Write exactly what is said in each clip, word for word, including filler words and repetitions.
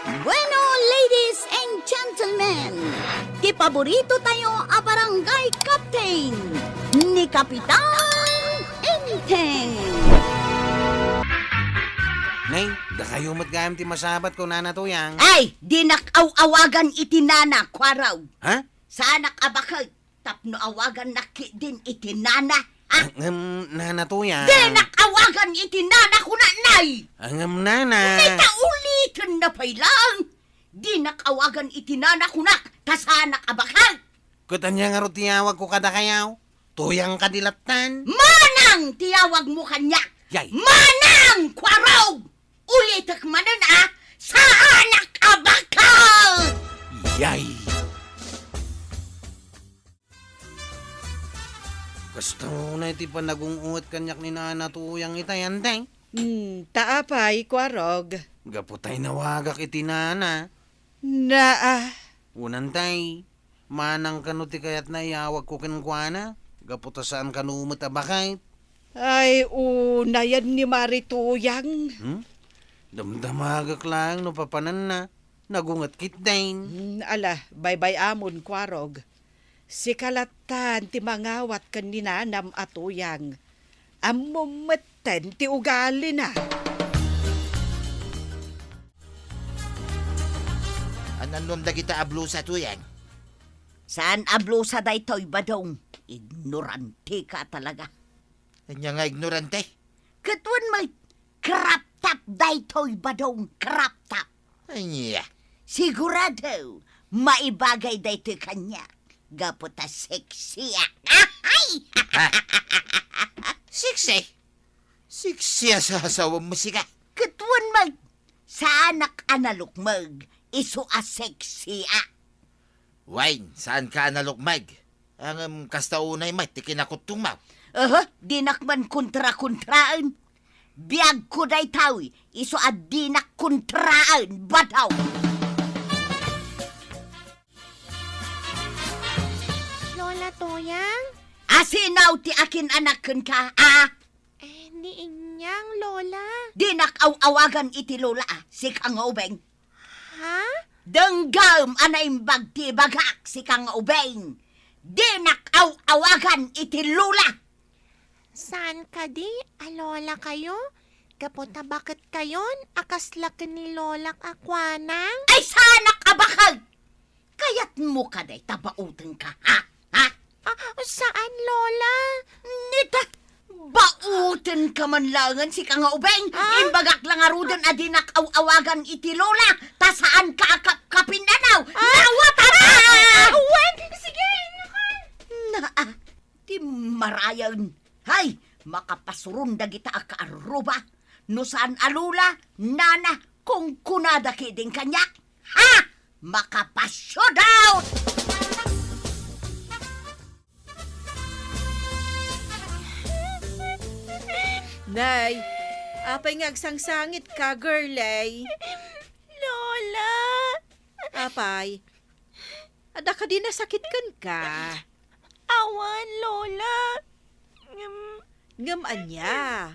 Bueno, ladies and gentlemen, ti paborito tayo a barangay captain, ni Kapitan Enteng. Nay, dakayo met gayam ti masabat ko, Nana Tuyang. Ay, dinak aw-awagan iti nana, Kuarog. Ha? Saanak a baket. Tapno awagannak ketdin iti nana, ha? Ngem, Nana Tuyang. Dinak awagan iti nana, kunak, nay! Ngem, Nana. Nay, ta ulitenna pay laeng. Dinak awagan iti nana, kunak, ta saanak a baket. Ket ania ngarud ti awagko kadakayo? Tuyang kadi lattan? Manang ti awagmo kaniak. Yay. Manang, Kuarog! Ulitek manen a, saanak a baket! Yay! Kasta unay ti panagung-uwat kaniak ni Nana Tuyang itay, Enteng? Hmm, ta apay, Kuarog? Gapu ta inawagak iti nana. Naa. Wen, Enteng. Manang kano ti kayatna iyawagko kenkuana, gapu ta saan kano met a baket. Ay, unayen ni Mari Tuyang. Hmm? Damdamagek laeng no papananna. Nagunget ketdin. Hmm, ala, baybay-amon, Kuarog. Sika lattan ti mangawat ken ni nanam a Tuyang. Ammom metten ti ugalina. Anannon dagita a blusa, Tuyang? Saan a blusa daytoy, Badong. Ignorantika talaga. Ania nga ignorante? Ket wen met, crop top daytoy, Badong, crop top. Ania? Sigurado, maibagay daytoy kaniak. Gapu ta sexy ak. Ahay! Ha? Sexy? Sexy a sasawem sika? Ket wen met, saanak a nalukmeg, isu a sexy ak. Wen, saanka a nalukmeg. Ngem kasta unay met ti kinakuttongmo. Aha, dinak man kontra-kontraen. Biagko daytoy, isu a dinak kontraen, Badong. Lola Tuyang? Asino ti akin-anak kenka, a? Eh, ni Inyang, Lola. Dinak aw-awagan iti Lola, a, sika nga ubing. Ha? Denggem a naimbag ti ibagak, sika nga ubing. Dinak aw-awagan iti Lola. Saan kadi a Lola kayo? Gapu ta baket kayon a kasla ken ni Lolak a kuanang? Ay, saanak a baket! Kayatmo kadi ta baotenka, ha? Ha? Ah, saan, Lola? Nita, baotenka man laengen, sika nga ubing. Ah? Imbagak la ngaruden a dinak aw-awagan iti Lola, ta saanka a kapkapinanaw. Ah? Nawatan! Ah, wen, sige, naku. Naa, ti marayen. Hay, makapasuron dagita a kaarruba. No saan a Lola, Nana, kunkunada ketdin kaniak. Ha! Makapasudot! Nay, apay nga agsangsangitka, girlie? Lola! Apay, adda kadi nasakit kenka? Awan, Lola. Ngem, ngem ania?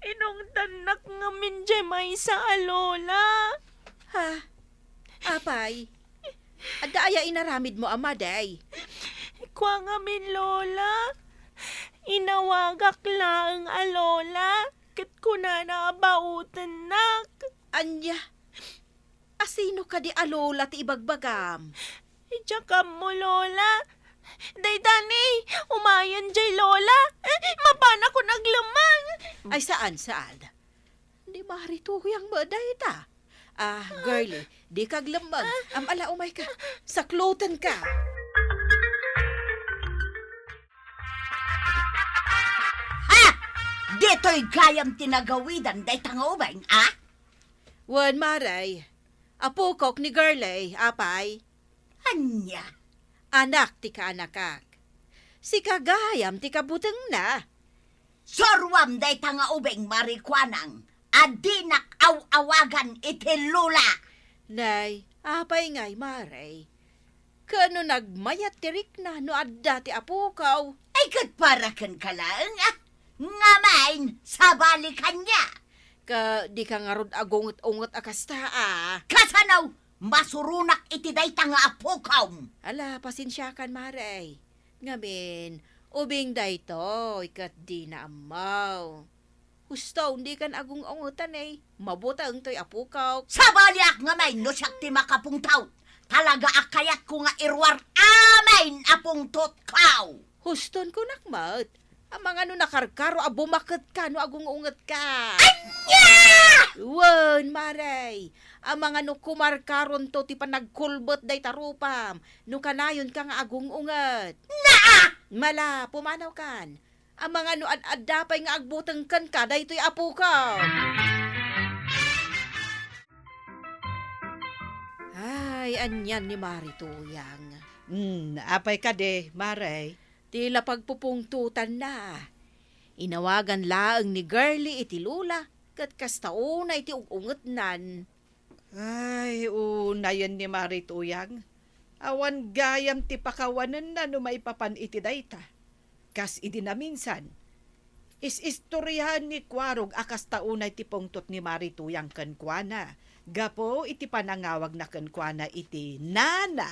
Inungtannak ngamin diay maysa a Lola. Ha? Apay, adda aya inaramidmo a madi? Kua ngamin, Lola, inawagak laeng a Lola, ket kunana a baotennak. Ania? Asino kadi a Lola ti ibagbagam? Diak ammo, Lola. Dayta ni, umayen diay Lola. Eh, mapanakon aglemmeng. Ay, saan, saan. Ni Mari Tuyang met dayta. Ah, girlie, dika aglemmeng. Am-, ala, umayka. Saklotenka. Ha! Ditoy gayam ti nagawidan dayta nga ubing, a? Wen, Mari. Apokok ni girlie, apay. Ania? Anak ti kaanakak. Sika gayam ti kabutengna. Suruam dayta nga ubing, Mari Kuanang, a dinak aw-awagan iti Lola. Nay, apay ngay, Mari? Ken no nagmayat ti rikna no adda ti apokaw? Ay, ket para kenka laeng, a? Ngem, sabali kaniak. Ka, dika ngarud agunget-unget a kasta, a. Kasano? Masuronak iti dayta nga apokom. Ala, pasensiakan, Mare. Ngamin, ubing daytoy ket dina ammo. Husto, dikan agung-ungetan, e. Mabuteng toy apokok. Sabaliak ngamin no siak ti makapungtot. Talaga a kayatko nga iruar amin a pungtotko. Huston, kunak met. Amangan no nakarkaro a bumaketka no agung-ungetka. Ania? Wen, Mare. Amangan no kumarkaronto ti panagkulbet dayta rupam no kanayonka nga agung-unget. Naa! Mala, pumanawkan. Amangan no ad-adda pay nga agbuteng kenka daytoy apokok. Ay, anian ni Mari Tuyang. Hmm, apay kadi, Mare? Ti la pagpupungtotanna. Inawagan laeng ni Girlie iti Lola, ket kasta unay ti ug-ungetnan. Ay, unayen ni Mari Tuyang. Awan gayam ti pakawanenna no maipapan iti dayta. Kas idi naminsan, is-istoriaan ni Kuarog a kasta unay ti pungtot ni Mari Tuyang kenkuana, gapu iti panangawagna kenkuana iti nana.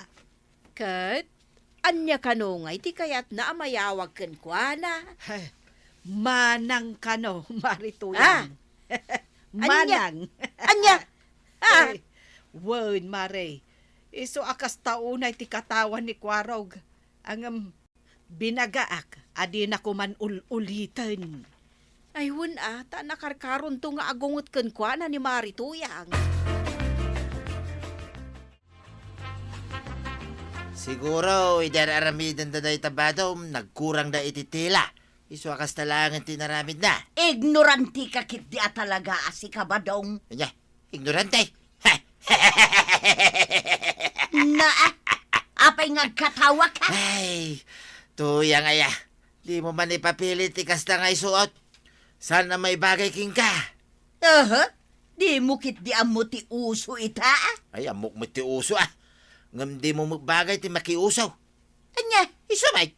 Ket ania kano ngay ti kayatna a mayawag kenkuana? Ay, manang kano, Mari Tuyang. Ah! Ania? Manang. Ania? Ah! Ay, wen, Mare. Isu a kasta unay ti katawan ni Kuarog. Ngem binagaak a dinako man ul-uliten. Ay, wen a, ta nakarkaronto nga agunget kenkuana ni Mari Tuyang. Siguro, idi ar-aramidenda dayta badom, nagkurangda iti tela. Isu a kasta laengen ti inaramidna. Ignorantika ketdi a talaga a sika, Badong. Ania? Ignorante? Naa, apay nga agkatawaka? Ay, Tuyang aya, dimo man ipapili ti kasta nga isuot. Saan a maibagay kenka? Aha, dimo ketdi ammo ti uso ita, a? Ay, ammok met ti uso, a. Ngem dimo met bagay ti makiuso. Ania? Isu met.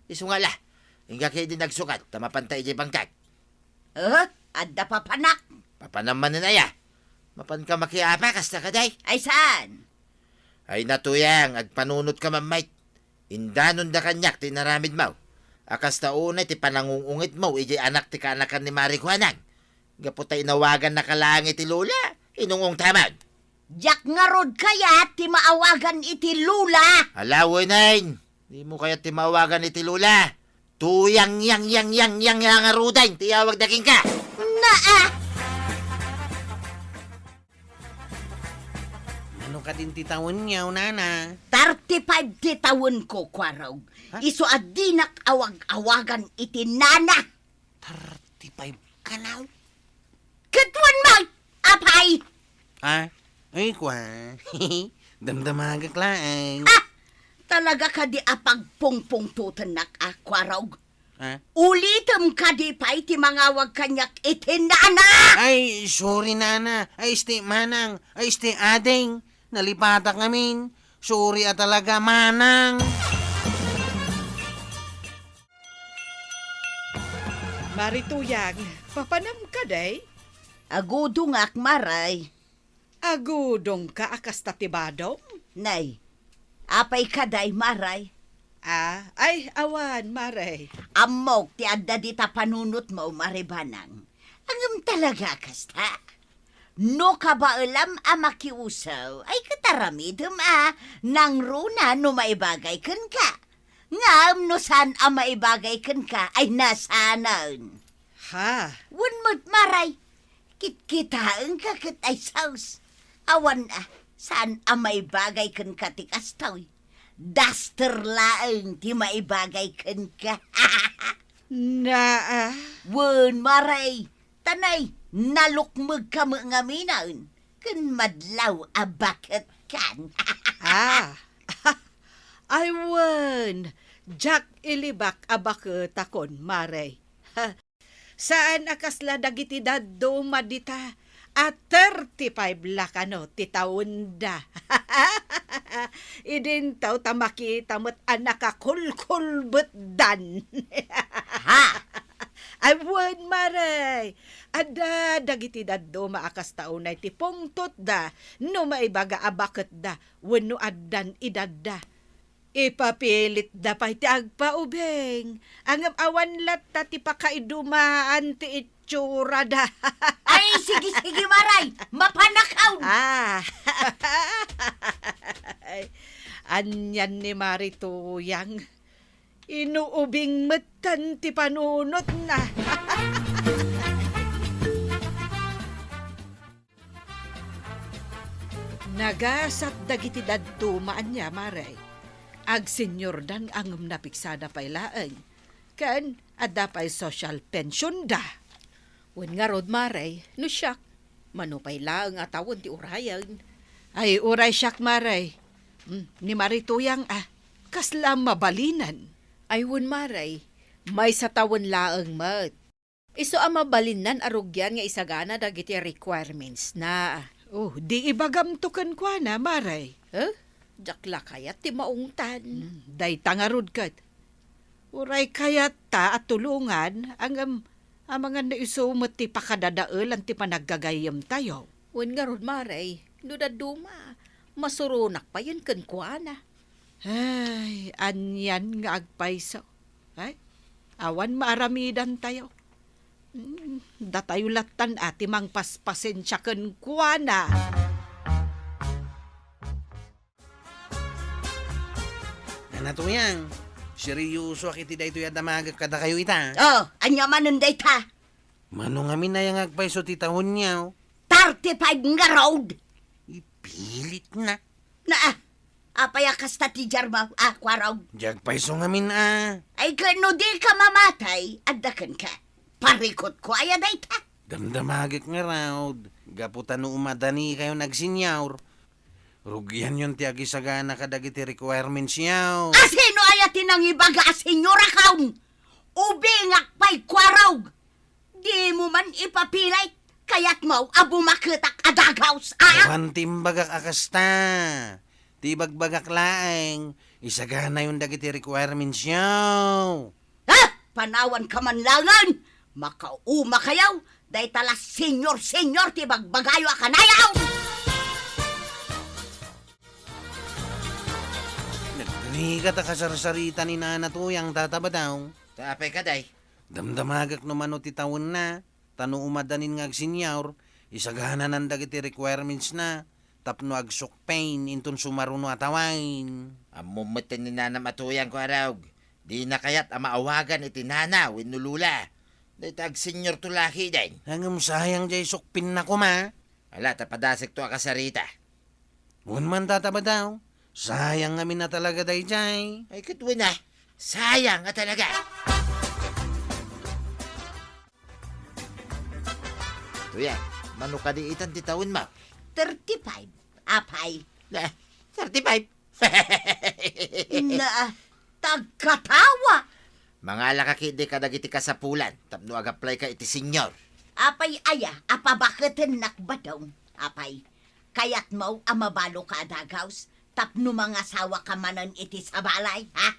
Isu nga la. Inggak idi nagsukat, ta mapanta idiay bangkag. Eh, adda papanak. Papanam manen aya? Mapanka makiapa, kasta kadi? Ay, saan? Ay, Tuyang, agpanunotka man met. Indanonda kaniak ti inaramidmo. A kasta unay ti panangung-ungitmo idiay anak ti kaanakan ni Mari Kuanang. Gapu ta inawagannaka laeng iti Lola, inung-ungtaman. Diak ngarud kayat ti maawagan iti Lola. Ala, wen, dimo kayat ti maawagan iti Lola. Tuyang yang yang yang yang yang ngaruden ti iyawagda kenka. Naa! Mano kadin ti tawenyo, nana? Thirty-five ti tawenko, Kuarog. Ha? Isu a dinak awag-awagan iti nana. Thirty-five kano? Ket wen met, apay? Ah, ay, kua. Damdamagak laeng. Ah! Talaga kadi a pagpungpungtotennak a, Kuarog? Ah? Ulitem kadi pay ti mangawag kaniak iti nana! Ay, sorry, nana. Ay, isti manang. Ay, isti ading. Nalipatak ngamin. Sorry a talaga, manang. Mari Tuyang, papanam kadi? Agudongak, Mare. Agudongka a kasta ti badom? Nay, apay kadi, Mare? Ah, ay, awan, Mare. Ammok ti adda dita panunotmo, Mari Banang. Ngem talaga a kasta? No kabaelam a makiuso, ay ket aramidem a nangruna no maibagay kenka. Ngem no saan a maibagay kenka, ay nasanen. Ha? Wen met, Mare, kitkitaenka ket ay sus. Awan a, saan a maibagay kenka ti kastoy. Duster laeng ti maibagay kenka. Naa. Wen, Mare, ta nay, nalukmegka met ngaminen ken madlaw a baketkan. Ah. Ay wen, diak ilibak a baketakon, Mare. Saan a kasla dagiti dadduma dita a thirty-five la kano ti taonda. Idinto ta makita met a nakakulkulbetdan. Ha? Ay, wen, Mare. Adda dagiti dadduma a kasta unay ti pungtotda no maibaga a baketda wenno addan edadda. Ipapilitda pay ti agpaubing. Ngem awan latta ti pakaidumaan ti itsurada. Ay, sige, sige, Mare. Mapanakaw. Ah. Anian ni Mare Tuyang. Inuubing metten ti panunotna. Nagasat dagiti dadduma ania, Mare. Agsenyordan ngem napiksada pay laeng. Ken adda pay social pensionda. Wen ngarud, Mare, no siak, mano pay laeng a tawen ti urayen? Ay, uray siak, Mare. Mm, ni Mare Tuyang, ah, kasla mabalinen? Ay, wen, Mare, maysa tawen laeng met. Isu a mabalinnan a rugian nga isagana dagiti requirements na. Oh, di ibagamto kenkuana, Mare. Eh? Diak la kayat ti maungtan. Hmm, dayta ngarud ket. Uray kayatta a tulongan, ngem amangan no isu met ti pakadadaelan ti panaggagayyemtayo. Wen ngarud, Mare, no dadduma, masuronak payen kenkuana. Ay, anian nga agpayso. Ay, awan maaramidantayo. Mm, datayo lattan a ti mangpaspasensia kenkuana. Nana Tuyang, seryosoak iti daytoy a damagek kadakayo ita. Oh, ania manen dayta? Mano ngamin aya nga agpayso ti tawenyo? Thirty-five ngarud. Ipilitna. Na, ah, apay a kasta ti diarmo, a, Kuarog? Diak pay isu ngamin, a. Ay, ken no dika mamatay, adda kenka. Parikutko aya dayta. Damdamagek ngarud, gapu ta no umadanikayon agsenyor, rugianyon ti agisagana kadagiti requirements yo. A, sino aya ti nangibaga a senyor a kaon? Ubingak pay, Kuarog. Dimo man ipapilit, kayatmo a bumaketak a dagaws, a? Awan ti imbagak a kasta. Ti ibagbagak laeng, isaganayon dagiti requirements yo. Ha? Panawanka man laengen! Makaumakayo, dayta la senyor-senyor ti bagbagayo a kanayon! Nagrigat a kasarsarita ni Nana Tuyang, Tata Badong. Ta apay kadi? Damdamagak no mano ti tawenna, ta no umadanin nga agsenyor, isagananan dagiti requirements na tapno agsukpen inton sumaruno a tawen. Ammom met ni Nanam a Tuyang, Kuarog. Dina kayat a maawagan iti nana wenno lola. Dayta agsenyorto la ketdin. Ngem sayang jay sukpenna koma. Ala, ta padasekto a kasarita. Wen man, Tata Badong, sayang ngamin a talaga dayjay. Ay, ket wen a, sayang a talaga. Tuyang, mano kadi itan ti tawenmo? Thirty-five, apay. Na, thirty-five? Na, tagkatawa! Mangalaka ketdi kadagiti kasapulan tapno agaplayka iti senyor. Apay aya a pabaketennak, Badong? Apay, kayatmo a mabaloka a dagaws tapno mangasawaka manen iti sabali, ha?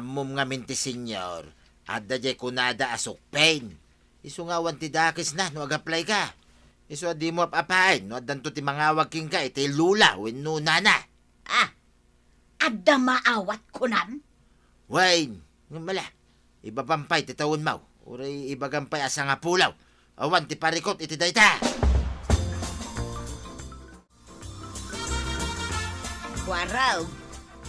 Ammom ngamin ti senyor, adda jay kunada a sukpen. Isu nga awan ti dakesna no agaplayka. Isu a dimo ap-apaen no addanto ti mangawag kenka iti lola wenno nana. Ah, adda maawat kunam? Wen, ngem ala, ibagam pay ti tawenmo, uray ibagam pay a sangapulo. Awan ti parikut iti dayta. Kuarog,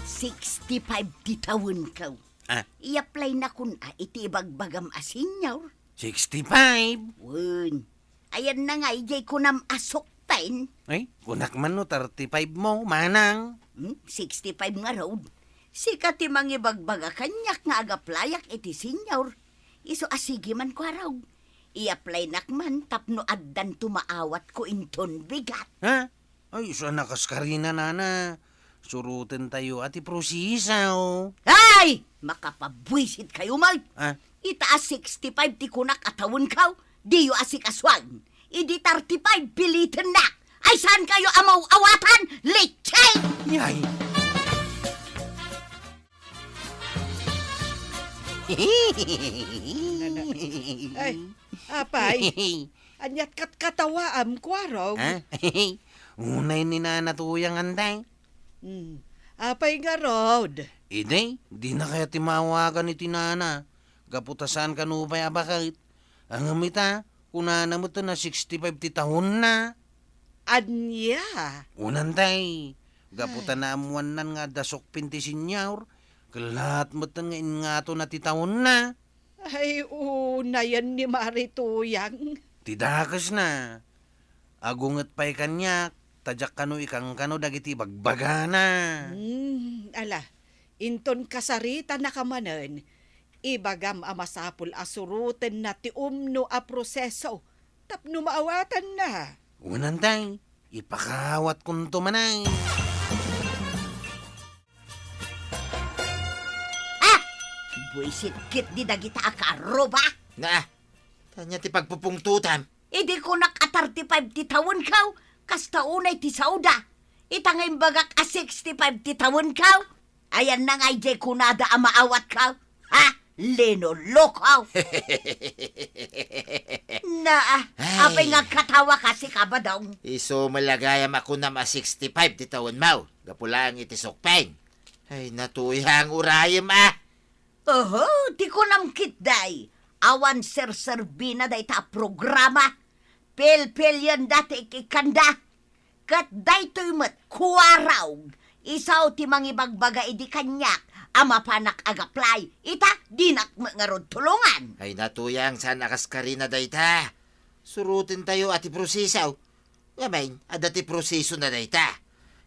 sixty-five ti tawenko. Ah? I-apply nakon a iti ibagbagam a senyor. Sixty-five? Wen. Ayanna nga idiay kunam a sukpen. Ay, kunak man no thirty-five mo, manang. Hmm, sixty-five ngarud. Sika ti mangibagbaga kaniak nga agaplayak iti senyor. Isu a sige man, Kuarog. I-apply nak man tapno addanto maawatko inton bigat. Ha? Ay, isu a nakaskarina, nana. Surotentayo a ti proseso. Ay! Makapabuisit kayo, Mike. Ah? Ita a sixty-five ti kunak a tawenko, diyo asikasuan. Idi thirty-five, pilitennak. Ay, saan kayo a mauawatan? Lecheng! Ay! Ay, apay, ania't katkatawaam, Kuarog? Ha? Unay ni Nana Tuyang, Antay. Hmm. Apay ngarud? Idi, dina kayat ti maawagan iti nana. Gapu ta saan kano pay a baket. Ngem ita, kunana met a sixty-five ti taonna. Ania? Wen, Antay, gapu ta Ay. naammoannan nga adda sukpin ti senior, ket laat metten nga inngatona ti taonna. Ay, unayen ni Mari Tuyang. Ti dakesna, agunget pay kaniak, ta diak kano ikankano dagiti bagbagana. Hmm, ala, inton kasaritanaka manen, ibagam a masapul a surotenna ti umno a proseso tapno maawatanna. Wen, Antay, ipakaawatkonto manen. Ah! Buisit ketdi dagita a kaarruba! Na, ania ti pagpupungtotam? Idi kunak a thirty-five ti tawenko, kasta unay ti saoda. Ita nga imbagak a sixty-five ti tawenko. Ayanna nga idiay kunada a maawatko. Ha? Linoloko! Na, ah, Ay. apay nga agkatawaka, sika, Badong? Isu met la gayam a kunam a sixty-five ti tawenmo, gapu laeng iti sukpeng. Ay, natuyang urayem, ah! Oho, ti kunam ketdi, awan serserbina dayta a programa. Pilpilienda ti ik-ikkanda. Ket daytoy met, Kuarog, isu ti mangibagbaga idi kaniak a mapanak ag-apply. Ita, dinak met ngarud tulongan. Ay, natuyang, saan a kaskarina dayta. Surotentayo a ti proseso. Ngamin, adda ti prosesona dayta.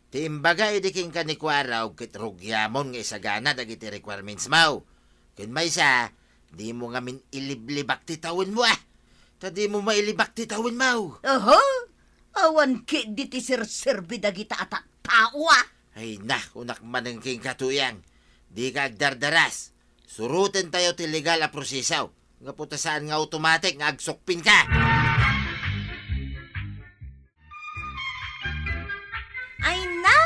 Ti imbaga idi kenka ni Kuarog ket rugiamon nga isagana dagiti requirements mo. Ken maysa, dimo ngamin iliblibak ti tawenmo, ah. Ta dimo mailibak ti tawenmo. Oho, awan ketdi ti serserbi dagita a tattao, ah. Ay, na, kunak manen kenka, Tuyang. Dika agdardaras. Surotentayo ti legal a proseso. Gapu ta saan nga automatic nga agsukpinka. Ay na,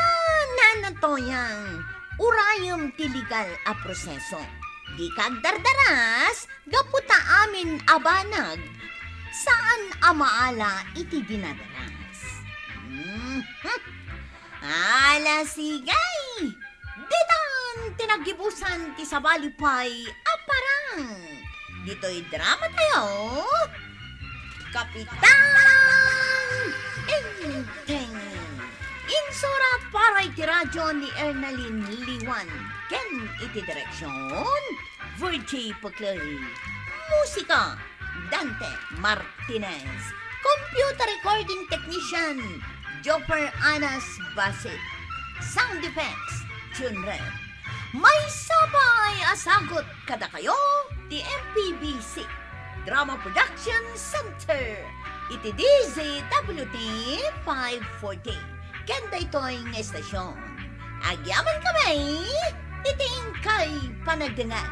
Nana Tuyang, urayem ti legal a proseso. Dika agdardaras, gapu ta amin a banag, saan a maala iti dinadaras. Mhm. Ala, sige! Ditan ti naggibusan ti sabali pay a parang. Ditoy drama tayo, Kapitan Enteng. Insurat para iti radyo ni Ernalyn Liwan ken iti direksyon, Virgie Puclay. Musika, Dante Martinez. Computer recording technician, Jopper Anas Basit. Sound effects, Jun Red. Maysa pay a sagut kadakayo ti M P B C Drama Production Center iti D Z W T five forty. Ken daytoy nga estasyon, agyamankami iti inkay panagdengngeg.